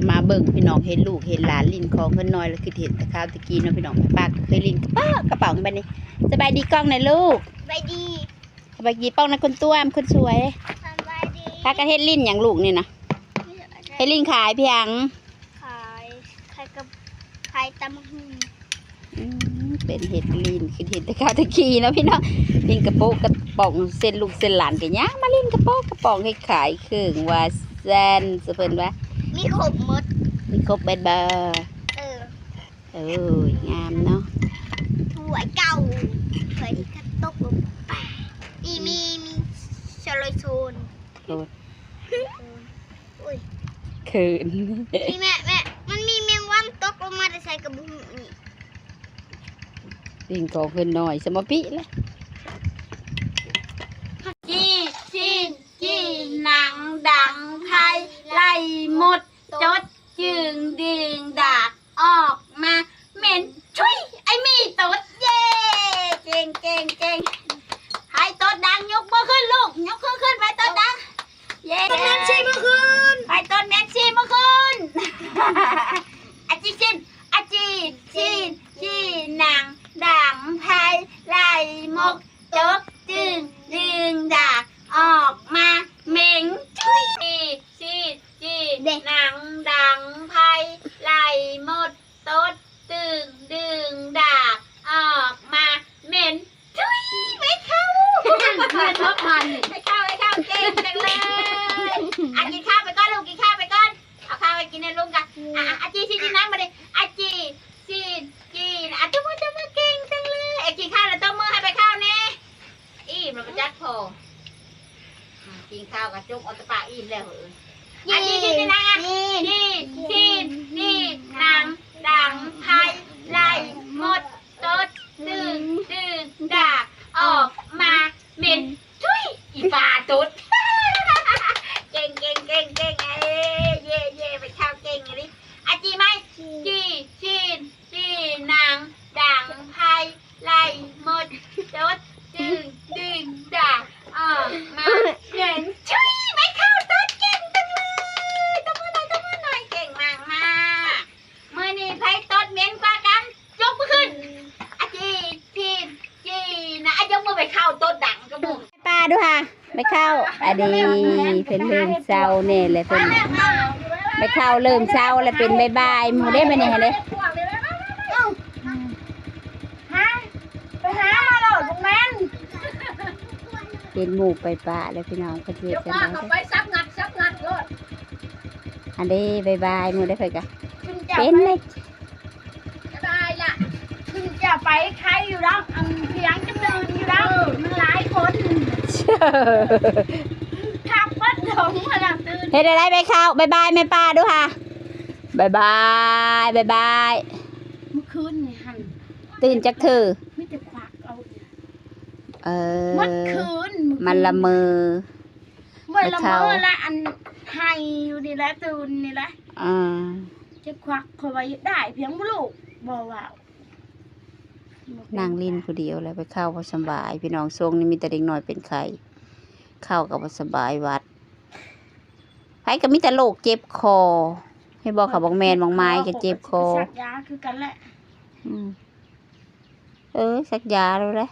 ມາເບິ່ງພີ່ນ້ອງ ເຫັນລູກເຫັນຫຼານຫຼິ້ນຂອງເພິ່ນນ້ອຍ ແລ້ວຄິດເຫັນແຕ່ຄາວແຕ່ກີ້ເນາະພີ່ນ້ອງ. ປ້າກໍເຄີຍຫຼິ້ນກະປາກກະປ໋ອງແບບນີ້. ສະບາຍດີກ້ອງແດ່ລູກ. ສະບາຍດີ. ສະບາຍດີປ້ອງນະຄົນຕ້ວມ ຄົນສວຍ. ສະບາຍດີ. ພາກັນເຮັດຫຼິ້ນຫຍັງລູກນີ້ນະ? ເຮັດຫຼິ້ນຂາຍພຽງ. ຂາຍ ຂາຍກັບ ຂາຍຕຳບັກຫຸ່ງ. ອືມ ເປັນເຮັດຫຼິ້ນ ຄືເຫັນແຕ່ຄາວແຕ່ກີ້ເນາະພີ່ນ້ອງ. ຫຼິ້ນກະໂປະກະປ໋ອງ ເຊັ່ນລູກເຊັ່ນຫຼານກະຍ່າງມາຫຼິ້ນກະໂປະກະປ໋ອງ ເຮັດຂາຍເຄື່ອງວ່າຊັ້ນ ສະເພິ່ນວ່າ ມີຄົບໝົດ ມີຄົບເບິດບໍ່? ເອີ ເອີຍ ງາມເນາະ. ຖ້ວຍເກົ່າ ຖ້ວຍທີ່ເຂົາຕົກລົງໄປ ມີ ມີ ມີສະລອຍໂຊນ. ໂອ້ຍ ໂອ້ຍ ເຂີນ. ນີ້ແມ່ ແມ່ ມັນມີແມງວັນຕົກລົງມາແຕ່ໃສກະບໍ່ຮູ້ນີ້. ຫຼິ້ນຂອງເພິ່ນນ້ອຍ ສະມາປິລະ. ຈີ້ ຊີ້ນ ຈີ້ໜັງ ດັງໄຟ ໄລ່ມົດ ຕົດ ຈຶ່ງ ດຶງ ດາກ ອອກມາ ເໝັນ ຊຸຍ ໄອ້ໝີ່ຕົດ. ເຢ້ ເກັ່ງ ເກັ່ງ ເກັ່ງ. ໃຜຕົດດັງຍົກມືຂຶ້ນລູກ ຍົກມືຂຶ້ນ ໃຜຕົດດັງ. ເຢ້ ຕົດເໝັນ ຊີ້ມືຂຶ້ນ ໃຜຕົດເໝັນ ຊີ້ມືຂຶ້ນ. ອາຈີ້ຊີ້ນ ອາຈີ້ຊີ້ນ ຈີ້ໜັງ ດັງໄຟ ໄລ່ມົດ ຕົດ ຈຶ່ງ ດຶງ ດາກ ອອກມາ ເໝັນ ຊຸຍ. ຈີ້ ຊີ້ນ ຈີ້ໜັງ ດັງໄຟ ໄລ່ມົດ ຕົດ ຕຶງ ດຶງ ດາກ ອອກມາ ເໝັນ ຊຸຍ. ໄປເຂົ້າ ເໝັນ ເໝັນ ໄປເຂົ້າ ໄປເຂົ້າ ເກັ່ງຈັງເລີຍ. ອາ ກິນເຂົ້າໄປກ່ອນລູກ ກິນເຂົ້າໄປກ່ອນ. ເອົາເຂົ້າໃຫ້ກິນໃຫ້ລຸງກະ ອາ ອາ ອາຈີ້ຊີ້ນ ຈີ້ໜັງ ບາດນີ້ ອາຈີ້ຊີ້ນ ຈີ້ ອາ ຕົບມື ຕົບມື ເກັ່ງຈັງເລີຍ. ອາ ກິນເຂົ້າແລ້ວຕົບມືໃຫ້ໄປເຂົ້າແດ່. ອີ່ມແລ້ວບໍ່ຈັກພໍ ອາ ກິນເຂົ້າກະຈົກອອກແຕ່ປາກ ອີ່ມແລ້ວເຮີ້ຍ. ອາ ຈີ້ ຈີ້ ຈີ້ ຈີ້ໜັງ ດັງໄຟ ໄລ່ມົດ ຕົດ ຕຶງ ດຶງ ດາກ ອອກມາ ເໝັນ ທຸຍ ອີ່ປາຕົດ. ເກັ່ງ ເກັ່ງ ເກັ່ງ ເກັ່ງ ເອີ ເຢ້ ເຢ້ ໄປເຂົ້າເກັ່ງອີ່ຫຼີ. ອາ ຈີ້ໃໝ່ ຈີ້ ຈີ້ນ ຈີ້ໜັງ ດັງໄຟ ໄລ່ມົດ ຕົດ ຕຶງ ດຶງ ດາກ ອອກມາ ເໝັນ ທຸຍ. ໄປເຂົ້າຕົດເກັ່ງຈັງເລີຍ ຕົບມືໜ່ອຍ ຕົບມືໜ່ອຍ ເກັ່ງມາກໆ. ມື້ນີ້ໃຜຕົດເໝັນກວ່າກັນ ຍົກມືຂຶ້ນ. ອາ ຈີ້ ຈີ້ນ ຈີ້ນະ ອາ ຍົກມື. ໄປເຂົ້າຕົດດັງກະໝູ່. ໄປປ່າດູຫາ ໄປເຂົ້າ. ອາ ດີ ເພິ່ນເລີ່ມເຊົາແດ່ແລ້ວ ເພິ່ນ ໄປເຂົ້າເລີ່ມເຊົາແລ້ວ ເປັນບາຍບາຍໝູ່ເດ້ ບາດນີ້ຫັ້ນເດ້. ຫາ ໄປຫາມາໂລດ ບໍ່ແມ່ນ ເຫັນໝູ່ໄປປ່າແລ້ວພີ່ນ້ອງ ເພິ່ນເຮັດຈັ່ງໃດ. ໄປສັບງັດ ສັບງັດໂລດ. ອັນເດ້ ບາຍບາຍໝູ່ເດ້ ເພິ່ນກະ ເປັນເດ້. ສະບາຍລະ ເພິ່ນຈະໄປໄຄຢູ່ດອກ ອັນພຽງຈະຕື່ນຢູ່ດອກ ມັນຫຼາຍຄົນ ຄັກເບິດດົງຫັ້ນນະ. ຕື່ນ ເຮັດໄດ້ໄດ້ ໄປເຂົ້າ ບາຍບາຍແມ່ປ້າດູຫາ. ບາຍບາຍ ບາຍບາຍ. ມື້ຄືນນີ້ຫັ້ນ ຕື່ນຈັກເທື່ອ ມີແຕ່ຄວັກເອົາ. ເອີ ມື້ຄືນ ມື້ຄືນ ມັນລະເມີ ບໍ່ລະເມີລະ ອັນໄຫ້ຢູ່ນີ້ແຫຼະ ຕື່ນນີ້ແຫຼະ. ອ່າ ຈະຄວັກ ຂ້ອຍວ່າຢາກໄດ້ພຽງບໍ່ລູກ ບໍ່ເວົ້າ. ນັ່ງຫຼິ້ນຜູ້ດຽວແລ້ວ ໄປເຂົ້າບໍ່ສຳບາຍ ພີ່ນ້ອງ. ຊ່ວງນີ້ມີແຕ່ເດັກນ້ອຍເປັນໄຂ້ ເຂົ້າກະບໍ່ສະບາຍ ຫວັດ ໃຜກະມີແຕ່ໂລກເຈັບຄໍ. ເຫັນບໍ່ ເຂົາບັກແມນບັກມາຍກະເຈັບຄໍ ສັກຢາຄືກັນແຫຼະ. ອືມ ເອີ ສັກຢາໂລດເດ້.